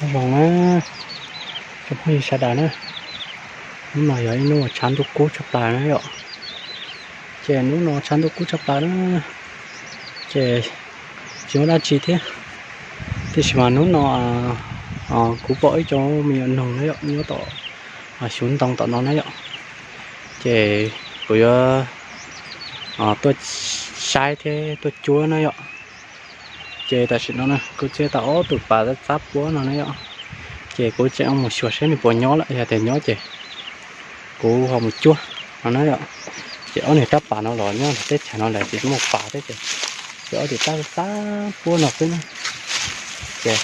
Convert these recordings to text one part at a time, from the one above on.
Nyob zoo na, cov phooj ywg sawv daws na, hnub no yog ib hnub tshav ntuj kub tshaj plaws na yom. Ces hnub no tshav ntuj kub tshaj plaws na, ces tsis muaj dab tsi thiab. Tiam sis mas hnub no kuv pom ib co me nyuam noog na yom, nyob tom xyuv ntoo tom no na yom. Ces kuv yuav tuaj saib thiab tuaj cuab na yom. Ces tam sim no na kuv txiav tau ob tug pas txab puab no na yom. Ces kuv tseem mus xyuas saib nws puas nyob lawm, yog tias nyob ces kuv ho mus cuab no na yom. Ces ob niag rab pas no los nyob teb chaws no lawm tsis muaj pas thiab ces, ces ob tug rab txab puab no xwb na. Ces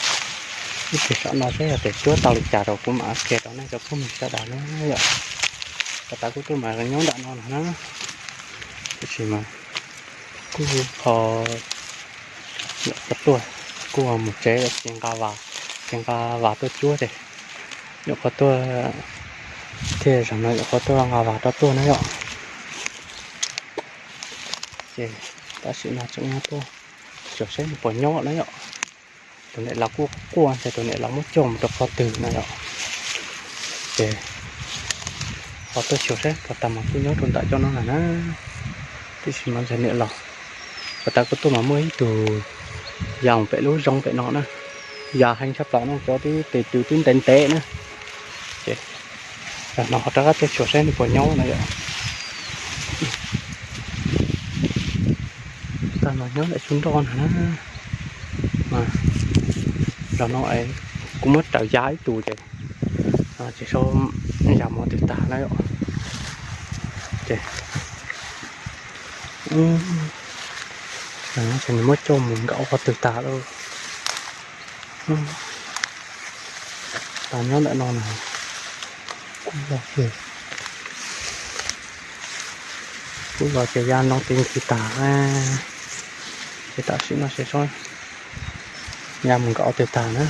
ib pliag saum no saib yog tias cuab tau li cas rau kuv mam qhia rau nej cov phooj ywg sawv daws na yom. Puag ta kuv tuaj mas nyob nram no na, tiam sis mas kuj ho nyuam qhuav tuaj, kuj ho mus tsev, tsis nqa vas, tsis nqa vas tuaj cuab ces nyuam qhuav tuaj, thiaj zaum no nyuam qhuav tuaj nqa vas rau tuaj na yom. Ces tam sim no tseem tuaj xyuas saib nws puas nyob na yom. Tus niam laus kuj quaj ntshe tus niam laus muab coj mus rau qhov twg no yom. Ces ho tuaj xyuas saib puag ta mas kuj nyob rau ntawm cov no lawm na. Tiam sis mas ntshe niam laus, puag ta kuv tuaj mas muaj ib tug ya mus pem lub zoo pem no na, ya heev tshaj plaws no, cov tib tes tw twb ntev ntev na. Ces zaum no ho rov qab tuaj xyuas saib nws puas nyob no yom. Tag no nyob ntawm xyuv nroj no na. Zaum no kuv muab raws ya ib tug ces tsis sau, ya mus twg tag na yom. Ces zaum no ces nws muab coj mus nkaum qhov twg tag lawm. Tas nyob ntawm no na, kuj los, kuj los ces ya ntoo ti nthi tag, ces tam sim no ces seb ya mus nkaum qhov twg tag na.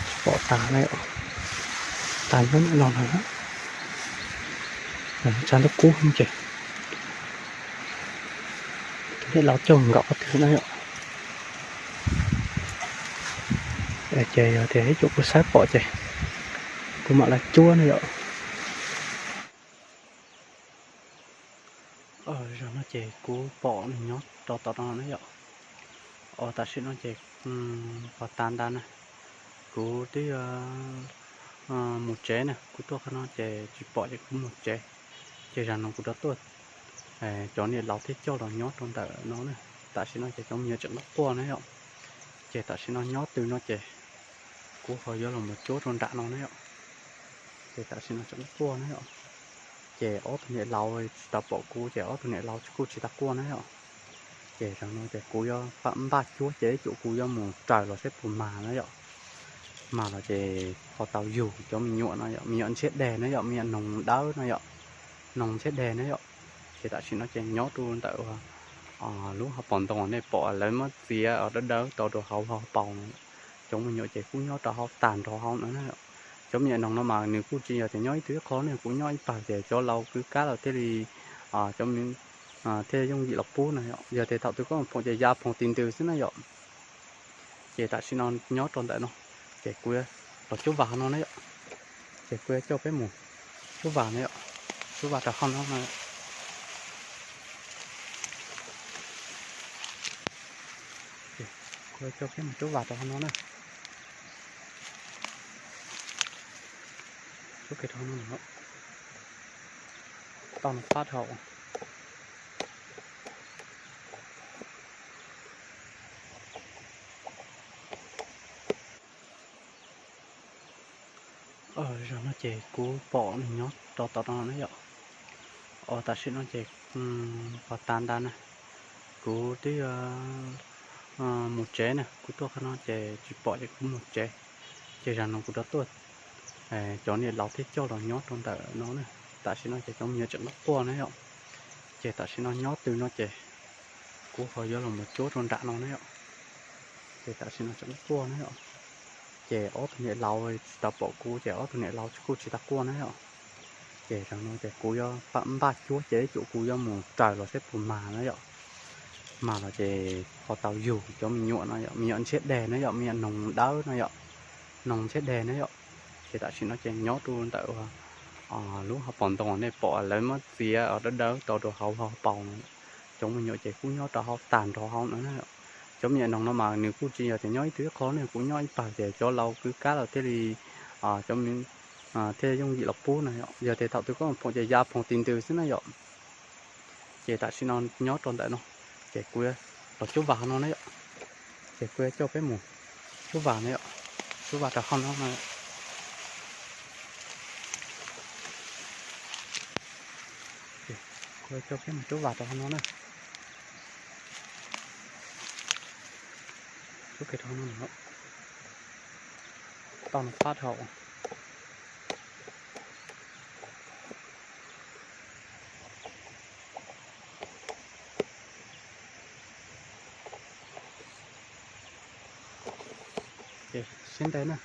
Tsis pom tas na, tas nyob ntawm no na. Tshav ntuj kub ces niam laus coj nkaum qhov twg na yom. Ces yog tias ib tsoom kuv saib pom ces kuv mam li cuab na yom. Zaum no ces kuv pom nws nyob rau tom no na yom. Os, tam sim no ces pos tas ntawd na, kuv twb mus tsev na, kuv tuaj qhov no ces tsis pom ces kuv mus tsev. Ces zaum no kuv rov tuaj, cov niam laus thiaj coj los nyob rau ntawm no na. Tam sim no ces cov me nyuam tseem quaj quaj na yom. Ces tam sim no nyob twg no ces kuv ho yuav los mus cuab rau nram no na yom. Ces tam sim no tseem quaj na yom. Ces ob tug niam laus tsis tau pom kuv ces ob tug niam laus kuj tsis tau quaj na yom. Ces zaum no ces kuv yuav npaj cuab ces ib tsam kuv yuav mus raws los saib puas mag na yom. Mag los ces ho tau yug cov me nyuam no yom, me nyuam ntshiab deg na yom, me nyuam noog dawb no yom, noog ntshiab deg na yom. Ces tam sim no ces nyob rau ntawm lub hauv paus ntoo nej pom lawv muab txiav dawb dawb tau rau hauv hauv paus no. Cov me nyuam ces kuj nyob rau hauv tag nrho hauv no na. Cov me nyuam noog no mas nws kuj tsis yog tias nyob ib tug ib qho ne, kuj nyob ib pawg ces cov laus kwv kab los thiaj li, cov thiaj yooj yim los pub na yom. Yog tias thaum twg koj mus phoom ces ya phoom ti ntws xwb na yom. Ces tam sim no nyob rau ntawm no, ces kuv los cuab vas no na yom. Ces kuv yuav coj peb mus cuab vas na yom, cuab vas rau hauv no na. Kuv yuav coj peb mus cuab vas rau hauv no na. Cuab kiag rau hauv no, tau no pab dhau. Zaum no ces kuv pom nws nyob rau tom no na yom. Os, tam sim no ces pos tas ntawd na, kuv twb mus tsev na, kuv tuaj qhov no ces tsis pom ces kuv mus tsev. Ces zaum no kuv rov tuaj, cov niam laus thiaj coj los nyob rau ntawm no na. Tam sim no ces cov me nyuam tseem quaj quaj na yom. Ces tam sim no nyob twg no ces kuv ho yuav los mus cuab rau nram no na yom. Ces tam sim no tseem quaj na yom. Ces ob tug niam laus tsis tau pom kuv ces ob tug niam laus kuj tsis tau quaj na yom. Ces tam sim no ces kuv yuav npaj cuab ces ib tsam kuv yuav mus raws los seb puas mag na yom. Mag los ces ho tau yug cov me nyuam no yom, me nyuam ntshiab deg na yom, me nyuam noog dawb no yom, noog ntshiab deg na yom. Ces tam sim no ces nyob rau ntawm lub hauv paus ntoo nej pom lawv muab txiav dawb dawb rau rau hauv hauv paus no. Cov me nyuam ces kuj nyob rau hauv tag nrho hauv no na. Cov me nyuam noog no mas nws kuj tsis yog tias nyob ib tug ib qho ne, kuj nyob ib pawg ces cov laus kwv kab los thiaj li, cov, thiaj yooj yim los pub na yom. Yog tias thaum twg koj mus phoom ces ya phoom tim ntws xwb na yom. Ces tam sim no nyob rau ntawm no, ces kuv los cuab vas no na yom. Ces kuv yuav coj peb mus cuab vas na yom, cuab vas rau hauv no na. Kuv yuav coj peb mus cuab vas rau hauv no na. Cuab kiag rau hauv no, tau no pab dhau. Siab ntev na,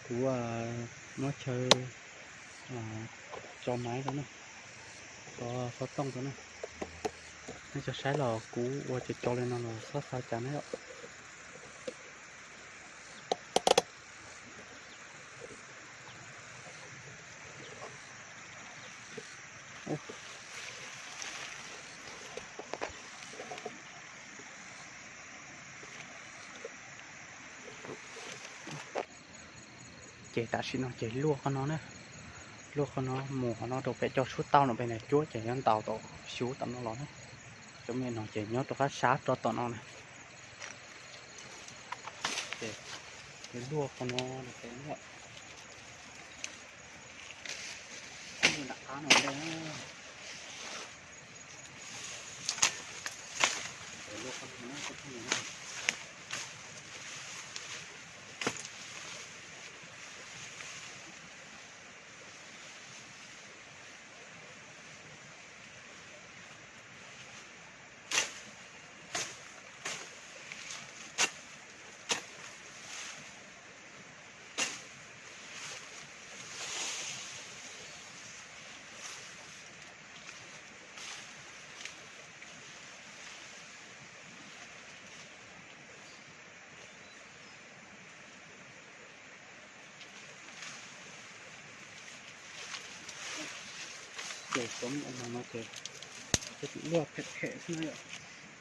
kuv muab chaw tso maiv rau na, tso xov tooj rau na. Nej tso saib los kuv ua cov cov li no los xob xav cas na yom. Ces tam sim no ces luaj qhov no na, luaj qhov no mus qhov no rau pem cov suab tauj no pem na, cuab ces yuav ntaus tom xyuv tom no los na. Cov me nyuam noog ces nyob rau qab sab rau tom no na. Ces luaj qhov no, nram qab no ntej. Ces cov me nyuam noog no ces luaj phem phem xwb na yom.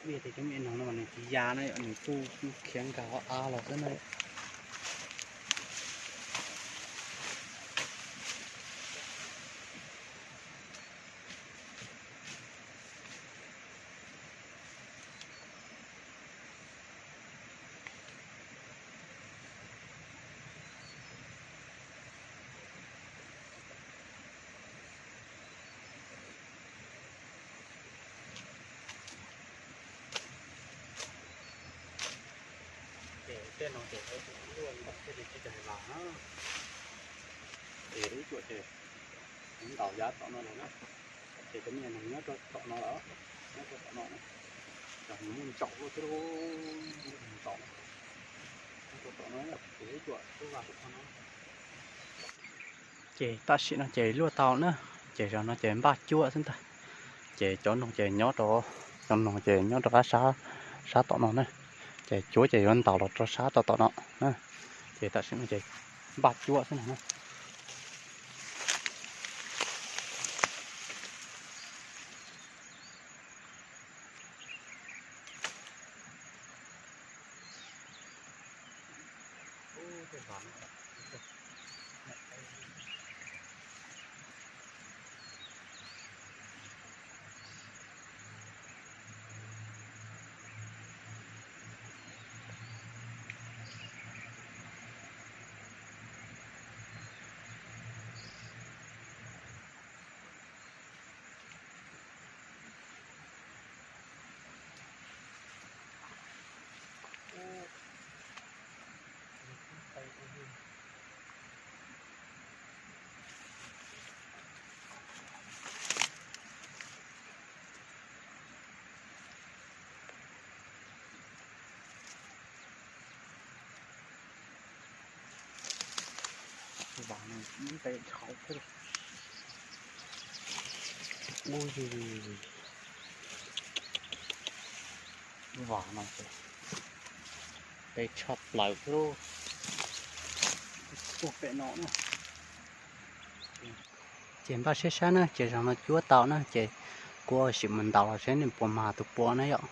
Vim tias cov me nyuam noog no mas nws tsis ya na yom, nws kuj khiav nkag qhov av los xwb na yom. Ces tej no ces luaj ntawm tej li tsis tas las na. Ces ib cuam ces ntaus yav tom no lawm na. Ces cov me nyuam noog nyob rau tom no lawm, nyob rau tom no na. Ces nws muaj ntsaum luaj thiab, muaj ntsaum, nyob rau tom no ces ib cuam lub vaj rau qhov no. Ces tam sim no ces luaj tau na, ces zaum no ces npaj cuab xwb ntag. Ces cov noog ces nyob rau, cov noog ces nyob rau qab sab, sab tom no na. Ces cuab ces yuav ntaus los rau sab rau tom no na. Ces tam sim no ces npaj cuab xwb ntag na. Vaj no muab ntes tshauv thiab. Ub, yus, yus, yus, yus. Vam no ces peb tshaj plaws lub tuaj pem no na. Ces npaj siab sab na, ces zaum no cuab tau na, ces kuv sim mus ntaus los seb nws puas mag tus pua na yom.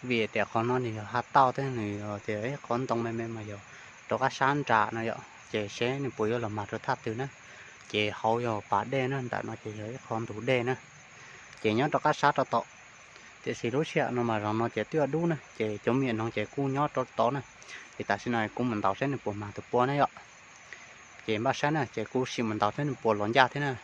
Vim tias qhov no nws yog ha tauj thiab nws tias ib qhov ntoo me me mas yog rov qab sab nram no yom, ces seb nws puas yuav los mag rau thaj twg na. Ces hauv yog pas dej na, ntawm no ces yog ib qho ntug dej na. Ces nyob rov qab sab rau tom. Tiam sis lub sij hawm no mas zaum no ces twb yuav dub na, ces cov me nyuam noog ces kuj nyob rau tod na. Ces tam sim no kuv mus ntaus seb nws puas mag tus pua na yom. Ces npaj siab na, ces kuv sim mus ntaus thiab nws puas los ncaj thiab na.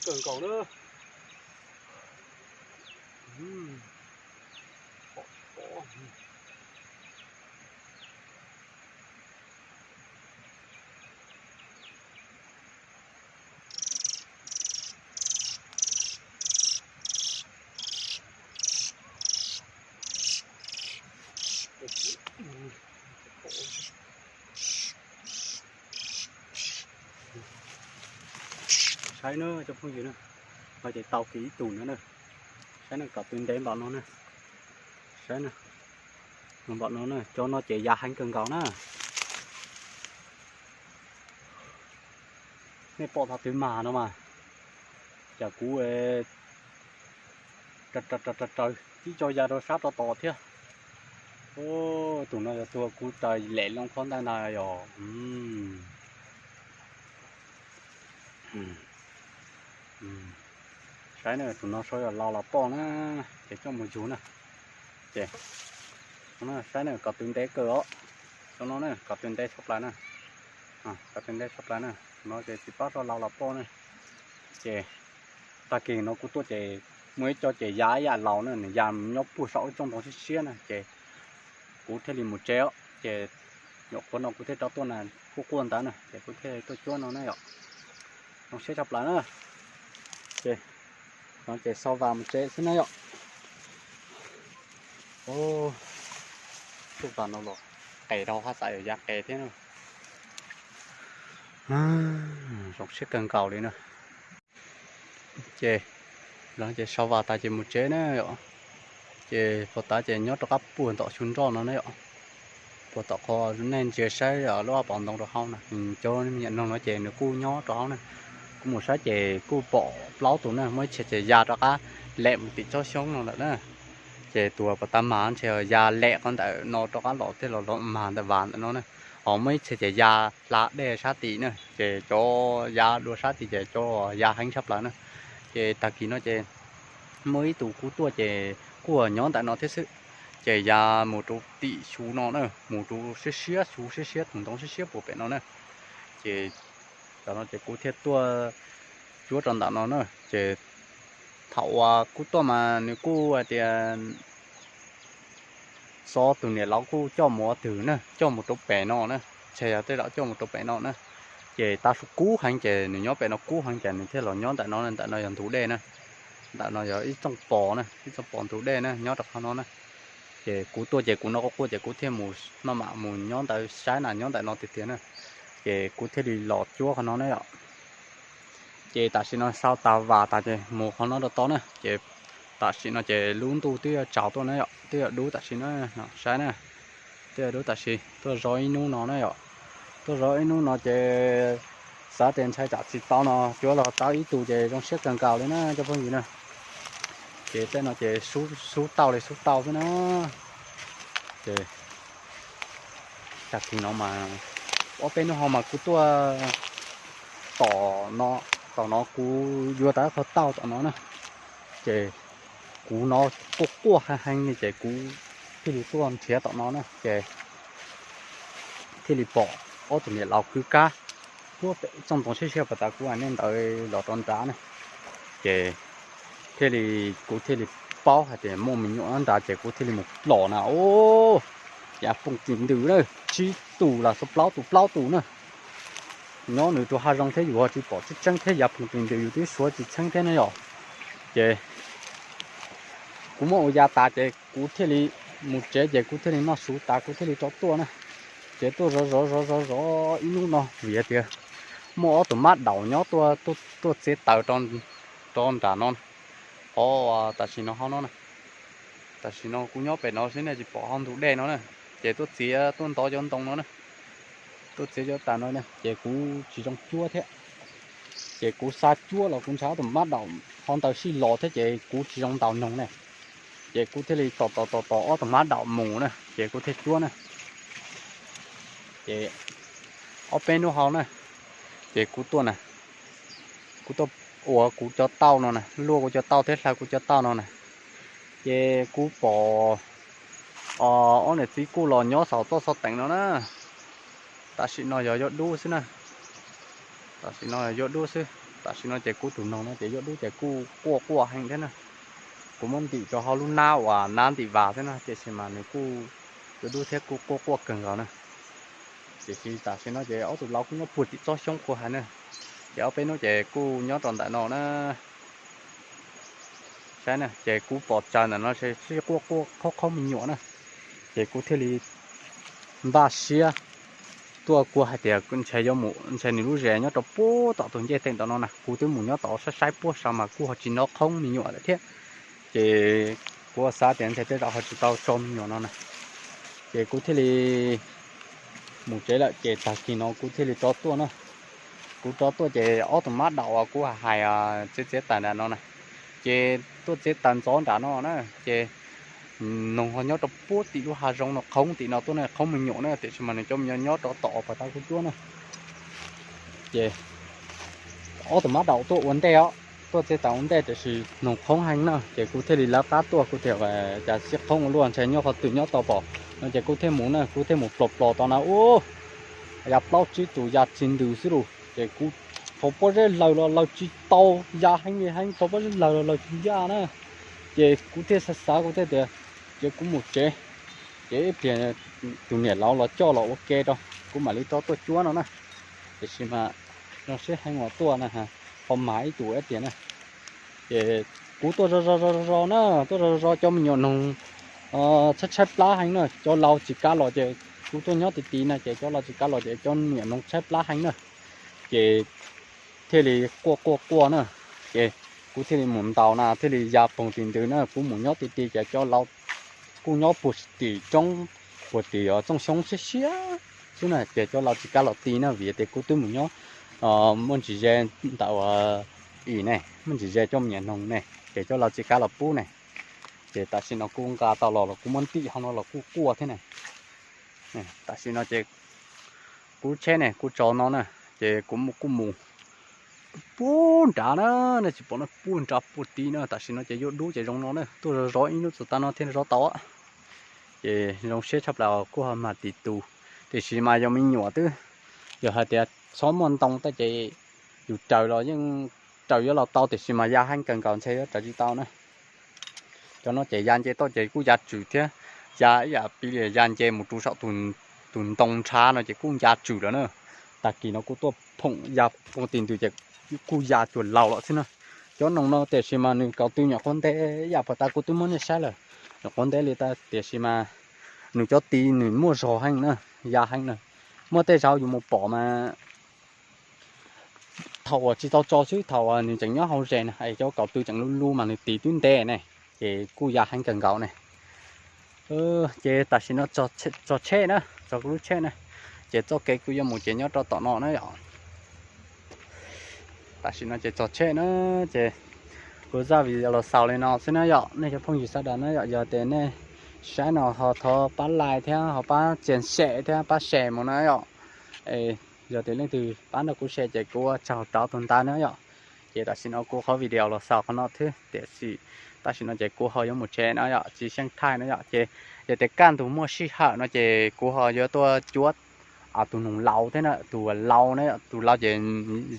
Kawg nkaus na. Saib na cov phooj ywg na, no ces tau kiag ib tug no na. Saib na, kom tw ntev npaum no na. Saib na, npaum no na, cov no ces yav heev kawg nkaus na. Nej pom thaum twg mag no mas, cas kuv raws raws raws tib co ya rau sab rau tod thiab. Tus no yog tus kuv raws lem loo khob ntaj ntag yog. Saib na, tus no saib yog laus los poj na, ces coj mus yug na. Ces saib na, kom tw ntev kawg os. Cov no na, kom tw ntev tshaj plaws na. Kom tw ntev tshaj plaws na, tus no ces tsis paub seb laus los poj na. Ces tag kis no kuv tuaj ces muaj ib co ces ya ib yam laus na, nws ya nyob puag saum ib tsob ntoo siab siab na, ces kuv thiaj li mus tsev os. Ces Nyuam qhuav no kuv thiaj rov tuaj na, kuj quaj ntawd na ces kuv thiaj tuaj cuab no na yom. Zoo siab tshaj plaws na. Ces no ces sau vas mus tsev xwb na yom. Tus vas no los qes rau haj xav yog ya qes thiab na. Zoo siab kawg nkaus li na. Ces los ces sau vas tas ces mus tsev na yom. Ces puag ta ces nyob rov qab puag tom xyu nroj no na yom. Puag tom qhov nej ntsia saib lub pov ntoo rau hauv na, cov me nyuam noog no ces nws kuj nyob rau hauv na. Kuv mus saib ces kuj pom plaub tus na, muaj ib txhia ces ya rov qab lem mus tim tsob xyoob no lawm na. Ces tus puag ta mas ntshe ya lem qhov ntawm no rov qab los thiaj los los mas ntawm vas ntawm no na. Ho muaj ib txhia ces ya hla dej sab tim na, ces cov ya dua sab tim ces cov ya heev tshaj plaws na. Ces tag kis no ces muaj ib tug kuv tuaj ces kuj nyob ntawm no thiab xwb. Ces ya mus rau tim xyu no na, mus rau siab siab xyu siab siab tus ntoo siab siab puag pem no na. Ces tam no ces kuv thiaj tuaj cuab rau ntawm no na. Ces thaum uas kuv tuaj mas nws kuj hais tias xyov tus niam laus kuj coj mus ua twg na, coj mus rau pem no na, ntshe yog tej zaum coj mus rau pem no na. Ces tav su kub heev ces nws nyob pem no kub heev ces nws thiaj los nyob ntawm no, ntawm no yog ntug dej na. Ntawm no yog ib txooj pos na, ib txooj pos ntug dej na, nyob rau qhov no na. Ces kuv tuaj ces kuv noj quaj quaj ces kuv thiaj mus maj mam mus nyob ntawd saib na, nyob ntawm no tiag tiag na. Ces kuv thiaj li los cuab qhov no na yom. Ces tam sim no sau tas vas tas ces mus qhov no rau tod na. Ces tam sim no ces lub ntuj twb yuav tsaus tuaj na yom, twb yuav dub tam sim na, saib na. Twb yuav dub tam sim, tuaj zov ib hnub no na yom. Tuaj zov ib hnub no ces xav tias ntshai tsam tsis tau no, cuab los tau ib tug ces zoo siab kawg nkaus li na cov phooj ywg na. Ces tej no ces xub tau li xub tau xwb na. Ces tag kis no mas ob peb hnub ho mas kuv tuaj tom no, tom no kuv yuav tau ib qho tauj tom no na. Ces kuv no quaj quaj heev heev li ces kuv thiaj li tuaj nrhiav tom no na ces thiaj li pom ob tug niam laus kwv kab puag pem tsooj ntoo siab siab puag ta kuv hais nej ntawd los rau nrad na. Ces thiaj li, kuv thiaj li paub hais tias muaj me nyuam nrad ces kuv thiaj li mus plos na. Ub, yav pooj tim ntws na, tsib tus los xyov plaub tus plaub tus na. Nyob nws rau hav zoov thiab yus ho tsis pom tseeb tseeb thiab yav pooj tim ntws yus twb suav tsis txheeb thiab na yom. Ces kuv muab ua ya tas ces kuv thiaj li mus tsev ces kuv thiaj li noj su tas kuv thiaj li rov tuaj na. Ces tuaj zov zov zov zov zov ib hnub no vim hais tias muaj ob tug mab daum nyob tuaj, tuaj txiav taws rau nram no, qhov tam sim no ho no na. Tam sim no kuv nyob pem no xwb nej tsis pom ho ntug dej no na. Ces tuaj txiav tuaj ntov cov ntoo no na, tuaj txiav cov taws no na ces kuv tsis zoo cuab thiab. Ces kuv xav cuab los kuv ntshai ob tug mab daum ho ntawd sij los thiab ces kuv tsis zoo ntaus noog ne. Ces kuv thiaj li tos tos tos tos ob tug mab daum mus na ces kuv thiaj cuab na. Ces ob peb hnub hauv na, ces kuv tuaj na, kuv tuaj ua kuv cov tauj no na, luaj kuv cov tauj thiab hlawv kuv cov tauj no na. Ces kuv pom ob niam txiv kuj los nyob saum txoj xov teem no na. Tam sim no yog yuav dub xwb na. Tam sim no yuav dub xwb. Tam sim no ces kuv tus noog no ces yuav dub ces kuj quaj quaj heev thiab na. Kuv muab ntim rau hauv lub nab uas nab ntim vas thiab na tiam sis mas nws kuj yuav dub thiab kuj quaj quaj kawg nkaus na. Tiam sis tam sim no ces ob tug laus kuj nyob puag tim tsob xyoob kuv hais na. Ces ob peb hnub ces kuj nyob rau ntawm no na. Saib na ces kuv pom tsaws ntawm no sib quaj quaj qhoob qhoob me nyuam na. Ces kuv thiaj li npaj siab tuaj, kuv hais tias ntshe yuav mus, ntshe nws lub zes nyob rau puag tom tus ncej teem tom no na, kuv twb mus nyob tod saib saib puag saud mas kuj ho tsis hnov qhoob me nyuam lawm thiab. Ces kuv xav tias ntshe tej zaum ho tsis tau tso me nyuam no na. Ces kuv thiaj li mus tsev lawm ces tag kis no kuv thiaj li rov tuaj na. Kuv rov tuaj ces ob tug mab daum uas kuv hais txiav txiav taws nram no na, ces tuaj txiav taws ntxov nram no na. Ces noog ho nyob rau puag tim lub hav zoov no, qhoob tim no tuaj na, qhoob me nyuam na, tiam sis mas nws cov me nyuam nyob rov tom uas pos tav kuv cuab na. Ces ob tug mab daum tuaj ua ntej os, tuaj txiav taws ua ntej tiam sis noog qhoob heev na, ces kuv thiaj li lawv qab tuaj, kuv tias cas sib qhoob ua luaj, ntshe nyob qhov twg nyob tau pom no, ces kuv thiaj mus na, kuv thiaj mus plos plos tod na ub, ya plaub tsib tus ya tsis ntws xwb lauj. Ces kuv rhaub pob zeb lawg los lawg tsis tau, ya heev li heev, rhaub pob zeb lawg los lawg tsis ncaj na. Ces kuv thiaj xav xav kuv thiaj tias ces kuv mus tsev, Ces ib pliag tus niam laus los coj los ua ke rau, kuv mam li rov tuaj cuab no na. Tiam sis mas zoo siab heev uas tuaj na, ho mag ib tus ib tiag na. Ces kuv tuaj zov zov zov zov na, tuaj zov zov cov me nyuam noog tshaib tshaib plab heev na, cov laus tsis kav los ces kuv tuaj nyob ti ti na, ces cov laus tsis kav los ces cov niam noog tshaib plab heev na. Ces thiaj li quaj quaj quaj na, ces kuv thiaj li mus ntaus na, thiaj li ya poog tim ntws na, kuv mus nyob ti ti ces cov laus kuj nyob puag tim roob, puag tim txooj xyoob siab siab xwb na, ces cov laus tsis kav los ti na, vim tias kuv twb mus nyob muaj ntsis ze ntawm uas ib ne, muaj ntsis ze cov me nyuam noog ne, ces cov laus tsis kav los pub ne. Ces tam sim no kuv nqa tau los los kuv muab ntim hauv no los kuj quaj thiab ne. Tam sim no ces kuv tsheb ne, kuv tso no na, ces kuv kuj mus puag nrad na, nej tsis pom na, puag nrad puag tid na, tam sim no ces yuav dub ces zoo no na, tuaj zov zov ib hnub txog tav no thiaj zov tau. Ces zoo siab tshaj plaws kuj ho mag tim tus, tiam sis mas yog me nyuam twb, yog hais tias txhob muaj ntoo tej ces yus raws los yeej raws yuav los tau, tiam sis mas ya heev kawg nkaus ntshe yuav raws tsis tau na. Cov no ces ya nce toj ces kuj ya tsawm thiab, ya ib yam piv li ya nce mus rau saum tus ntoo ntshav no ces kuj ya tsawm lawm na. Tag kis no kuj tuaj phoom ya poog tim ntws ces kuj ya cuag laus lawm xwb na. Cov noog no tiam sis mas nws kaus tw nyuam qhuav ntev ib yam puag ta kuv twb muab nej saib lawm, nyuam qhuav ntev li ta, tiam sis mas nws cov ti nws muaj zog heev na, ya heev na. Muaj tej zaum yus mus pom mas thaum uas tsis tau tso xwb, thaum uas nws tseem nyob hauv zes na es cov kaus tw tseem lub lub mas nws ti twb ntev ne, ces kuj ya heev kawg nkaus ne. Ces tam sim no tso tsheb na, tso kuv lub tsheb na, ces txoj kev kuv yuav mus ces nyob rau tom no na yom. Tam sim no ces tso tsheb na, ces kuv zaj video los xaus li no xwb na yom, nej cov phooj ywg sawv daws na yom, yog tias nej saib no ho thov pab like thiab ho pab txias sem thiab pab share mus na yom. Yog tias leej twg pab nrog kuv share ces kuv ua tsaug rov tus ntawd na yom. Ces tam sim no kuv qhov video los xaus qhov no thiab, tiam sis tam sim no ces kuv ho yuav mus tsev no yom, tsis xyeej thaij no yom. Ces yog tias kaj ntug muaj sij hawm no ces kuv ho yuav tuaj cuab tus noog laus thiab na, tus laus na yom, tus laus ces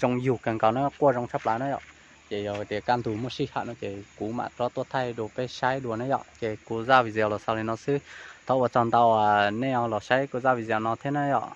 zoo yug kawg nkaus na, quaj zoo tshaj plaws na yom. Ces yog tias kaj ntug muaj sij hawm no ces kuv mam rov tuaj thaij dua peb saib dua na yom. Ces kuv zaj video los xaus li no xwb, thov ua tsaug ntau nej los saib kuv zaj video no thiab na yom.